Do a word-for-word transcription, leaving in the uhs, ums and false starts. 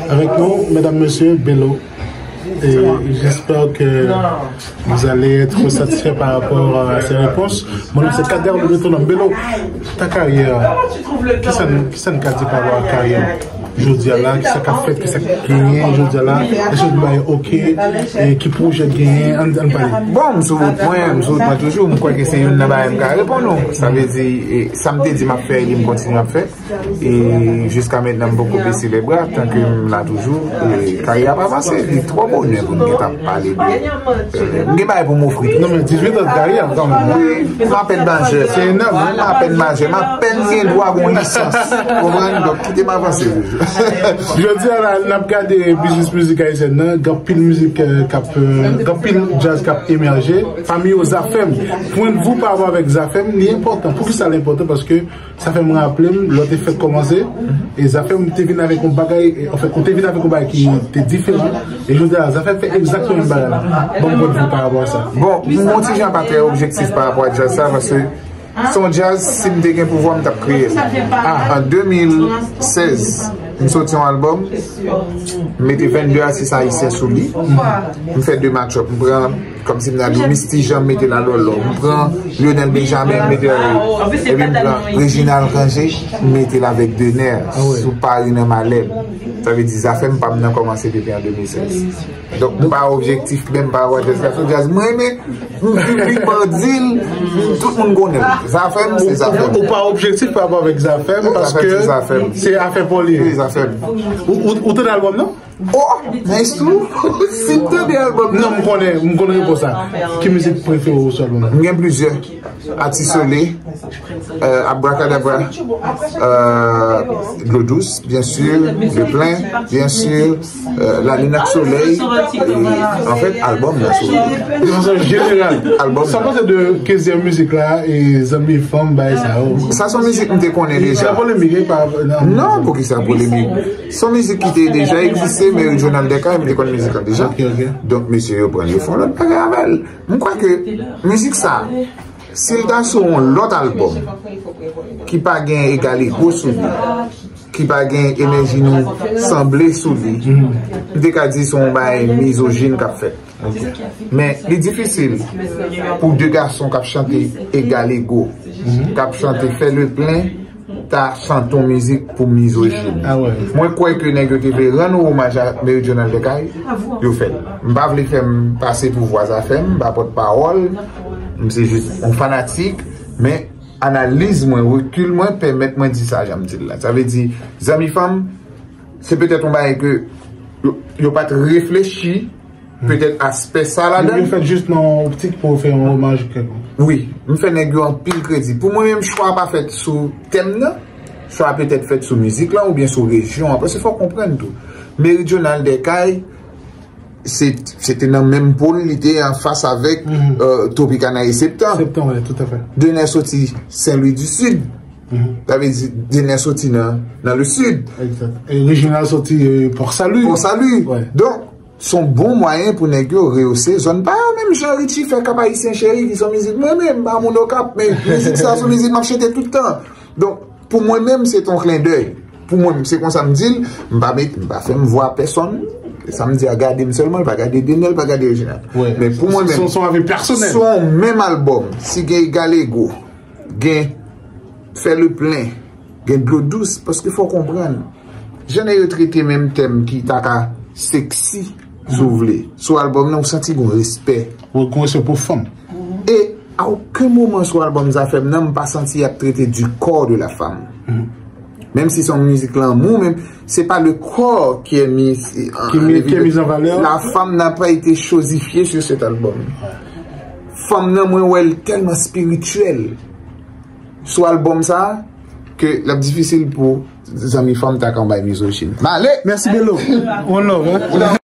Avec nous, mesdames, messieurs, Bello. Et j'espère que vous allez être satisfait par rapport à ces réponses. Mon nom, c'est Kader, le Béton Bélo. Ta karyè, kisa n, kisa n ka di pa rapò ak karyè? Jodi a la, kisa k ap fèt, kisa k genyen jodi a la? Èske tout bagay oke? E ki pwojè k genyen? Ann, ann pale. Bon, m sou wout mwen, m sou wout mwen toujou. M kwè ke se youn nan bagay m ka reponn ou. Sa vle di, e, sa m te di m ap fè, e li m kontinye ap fè. E jiska mentnan, m poko bese lè bra, tan ke m la toujou. E karyè ap avanse, li twò bonè pou m gentan pale de, e, m gen bagay pou m ofri. Non, men dizuit an de karyè, kanmenm. Wi, m apèn majè. Se enòm, wi, m apèn majè, m apèn gen dwa gon lisans. Konprann? Donk, kite m avanse toujou. Jodi a la, n ap gade biznis mizik ayisyèn nan, gen anpil mizik, e, k ap, e, gen anpil djaz k ap emèje. Pami yo, Zafèm. Pwen de vi w pa rapò avèk Zafèm, li enpòtan. Poukisa l enpòtan? Paske sa fè m raple m, lè w te fèk kòmanse, e Zafèm te vin avèk yon bagay, e, anfèt, ou te vin avèk yon bagay ki te diferan, e jodi a, Zafèm fè egzakteman menm bagay la. Ban m pwen de vi w pa rapò a sa. Bon, m yon ti jan pa trè objektif pa rapò a djaz sa, paske se yon djaz, si m te gen pouvwa, m t ap kreye l. An de mil sèz, m soti yon albòm, m mete vennde atis ayisyen sou li, m fè de match-up, m pran Kòmsi m ta di w, Misty Jean m mete l a Lòlò. M pran Lionel Benjamin, m mete l avèk, epi m pran Reginald Cangé, m mete l avèk Dener, sou Pari nan Malè m. Sa vle di, Zafèm pa m nan kòmanse depi an de mil sèz. Donk, m pa objektif menm pa rapò a djaz la. Sou djaz, mwen renmen, m piblikman di l, tout moun konnen l. Zafèm, se Zafèm. Ou pa objektif pa rapò avèk Zafèm, paske se afè pa w li ye. Wi, Zafèm. Ou, ou, ou tande albòm nan? Oh, nice too. Si m tande albòm nan. Non, m konnen, m konnen repons la. Ki mizik prefere w sou albòm nan? M gen plizyè. Atis Sole, euh, Abracadabra, euh, Dlo Dous, byen si, Le Plen, byen si, euh, Lalin ak Solèy, e, anfèt, albòm nan sou. De fason jeneral, albòm sa nan. Panse de kenzyèm mizik la, e zanmi fanm, bay sa yo. Sa se yon mizik m te konnen deja. Sa polemik, e pa, non. Non, poukisa polemik? Se yon mizik ki te deja egziste, Meridional Dèkay, m te konn mizik la deja. Ok, ok. Donk, mesye yo pran l, yo fè yon lòt bagay avè l. M kwè ke mizik sa, si l ta sou yon lòt albòm, ki pa gen Egal Ego sou li, ki pa gen Enèji Nou Sanble sou li, m te ka di se yon bagay mizojin k ap fèt. Men, li difisil pou de gason k ap chante Egal Ego, k ap chante Fè Le Plen, ta chante yon mizik pou mizojin. Ah ouais. Mwen kwè ke nèg yo te vle rann omaj a Meridional Dèkay, yo fè l. M pa vle fè m pase pou vwa Zafèm, m pa pòtpawòl, m se jis yon fanatik, men analiz mwen, rekil mwen pèmèt mwen di sa jan m di l la. Sa vle di, zanmi fanm, se petèt yon bagay ke yo, yo pa t reflechi, petèt aspè sa ladan. Yo fèt jis nan yon optik pou fè yon omaj kèlkonk. Wi, m fè nèg yo anpil kredi. Pou mwen menm, chwa pa fèt sou tèm nan. Chwa petèt fèt sou mizik la oubyen sou rejyon an. Paske fò w konprann tou. Meridional Dèkay, se, se te nan menm pòl, li te anfas avèk, euh, Tropicana e Septan. Septan, wi, toutafè. Dener soti Sen Lwi di Sid. Sa vle di, Dener soti nan, nan le Sid. Egzak. E Reginald soti, euh, Port Salut. Port Salut. Wi. Donk, se yon bon mwayen pou nèg yo reyose zòn pa yo, menm jan Richie fè Cap Haïtien Chéri, ki se yon mizik mwen menm, m pa moun Okap, men mizik sa se yon mizik m ap chante tout tan. Donk, pou mwen menm, se te yon klendèy. Pou mwen menm, se konsa m di l, m pa met, m pa fè m vwa pèsonn. Sa m di a gade m sèlman, l pa gade Dener, l pa gade Reginald. Wi. Men pou mwen menm, se yon, se yon avi pèsonèl. Se yon menm albòm, si gen Egal Ego, gen Fè Le Plen, gen Dlo Dous, paske fò w konprann, jan nèg yo trete menm tèm ki ta ka seksi, si w vle. Sou albòm nan, ou santi gon respè. Ou gon respè pou fanm. E a okenn moman sou albòm Zafèm nan, m pa santi y ap trete du corps de la femme. Menm si se yon mizik lanmou, men c'est pas le corps qui est mis en, qui est mis, qui est mis en valeur. La femme n'a pas été chosifiée sur cet album. Fanm nan, mwen wè l tèlman espirityèl sou albòm sa, ke l ap difisil pou zanmi fanm ta ka yon bagay mizojin. M ale! Mèsi, Bello. One love, hein?